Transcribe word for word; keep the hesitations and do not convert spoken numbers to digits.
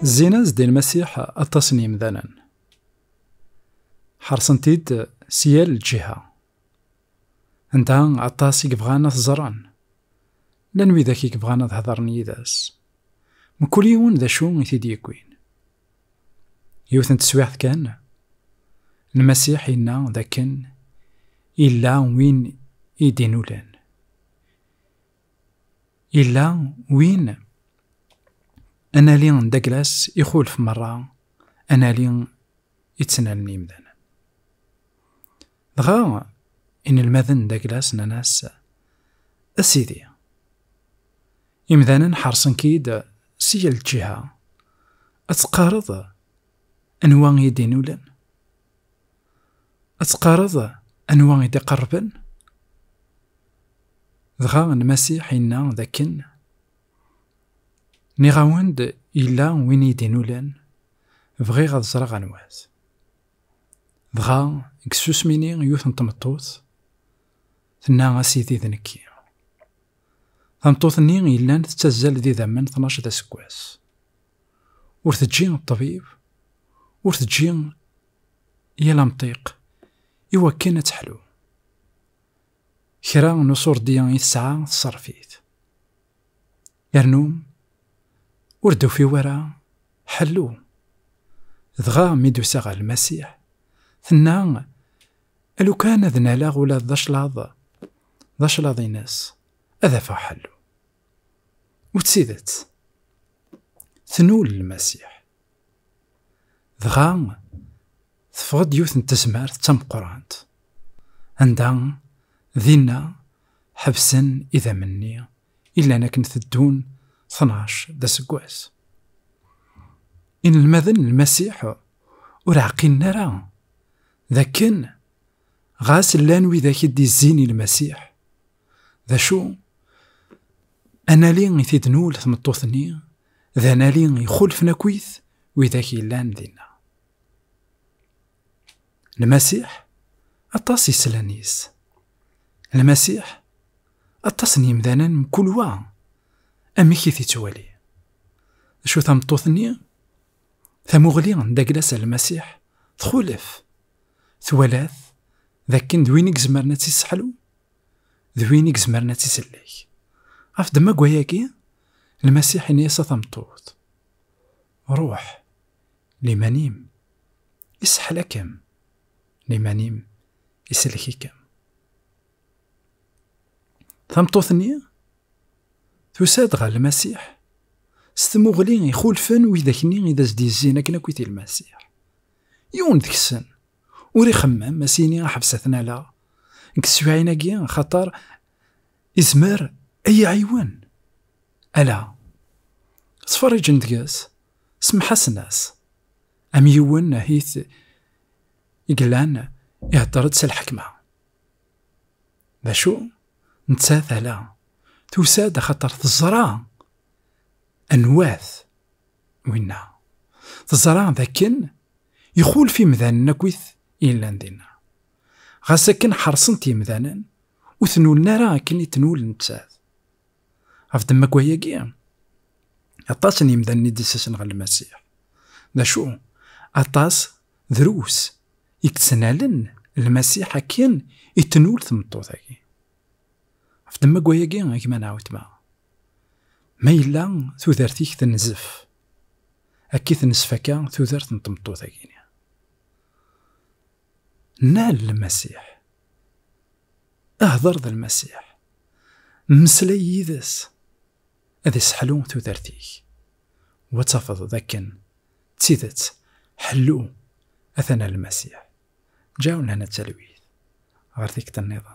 Zzin-as-d i Lmasiḥ aṭas n yemdanen. Ḥerṣen-t-id si yal lǧiha. Anda aṭas i yebɣan ad t-ẓren. Llan widak i yebɣan ad hedren yid-s. Mkul yiwen d acu i t-id-yewwin. Yiwet n teswiɛt kan, Lmasiḥ yenna d akken yella win i d-inulen. Yella win, anali n Daglas ixulef merra anali i ttnalen yimdanen. Dɣa inelmaden n Daglas nnan-as: "A Sidi, imdanen ḥerṣen-k-id si yal lǧiha, ad teqqareḍ anwa i d-inulen? Ad teqqareḍ anwa i d-iqerrben?" Dɣa Lmasiḥ yenna d akken: "Nniɣ-awen-d yella win i d-inulen, bɣiɣ ad ẓreɣ anwa-t." Dɣa deg tsusmi-nni yiwet n tmeṭṭut tenna: "A Sidi, d nekki." Tameṭṭut-nni yellan tettazzal d idammen tnac d aseggas. Ur teǧǧi ṭṭbib, ur teǧǧi yal amṭiq i wakken ad teḥlu. Kra n uṣurdi i tesɛa tṣerref-it. Yernu ur d-tufi wara ḥellu. Dɣa mi d-tusa ɣer Lmasiḥ, tenna: "A lukan ad naleɣ ula d aclaḍ, d aclaḍ-ines, ad afeɣ ḥellu." U d tidet, tnul Lmasiḥ. Dɣa teffeɣ-d yiwet n tezmert d tameqqrant, anda dinna ḥebsen idammen-nni i llan akken teddun tnac d aseggas. Inelmaden n Lmasiḥ ur ɛqilen ara d akken ɣas llan widak i d-izzin i Lmasiḥ, d acu, anali i t-id-nul tmeṭṭut-nni d anali ixulfen akkit widak yellan dinna. Lmasiḥ, aṭas i slan yes. Lmasiḥ, aṭas n yemdanen mkul wa amek i t-ittwali. Acu tameṭṭut-nni? Tamuɣli n Daglas ar Lmasiḥ txulef. Twala-t d akken d win i izemren ad tt-isseḥlu, d win i izemren ad tt-isellek. Ɣef ddemma n wayagi, Lmasiḥ ini-as a tameṭṭut: "Ruḥ, liman-im isseḥla-kem, liman-im isellek-ikem." Tameṭṭut-nni tusa-d ɣer Lmasiḥ s tmuɣli ixulfen widak-nni i d as-d-yezzin akken akkit i Lmasiḥ. Yiwen deg-sen ur ixemmem a s-yini: "Ḥebset ad t-naleɣ deg teswiɛin-agi, axaṭer izmer ad yi-iɛiwen." Ala, ttferriǧen deg-s, semḥasen-as, am yiwen ahit i yellan ihedder-d s lḥekma. D acu? Nettat ala, tusa-d axaṭer teẓra anwa-t winna. Teẓra d akken ixulef imdanen akkit yellan dinna. Ɣas akken ḥerṣen-t yimdanen, ur t-nulen ara akken i t-nul nettat. Ɣef ddemma n wayagi, aṭas n yimdanen i d-issasen ɣer Lmasiḥ. D acu? Aṭas drus i yettnalen Lmasiḥ akken i t-tnul tmeṭṭut-agi. Ɣef ddemma n wayagi, a gma neɣ a weltma, ma yella tudert-ik tenzef, akka i tenzef akka tudert n tmeṭṭut-agi-nni. Nal Lmasiḥ. Hder d Lmasiḥ. Mmeslay yid-s. Ad iseḥlu tudert-ik. U ad tafeḍ d akken d tidet ḥellu atan ar Lmasiḥ. Ǧǧaw lehna d talwit ɣer tikkelt nniḍen.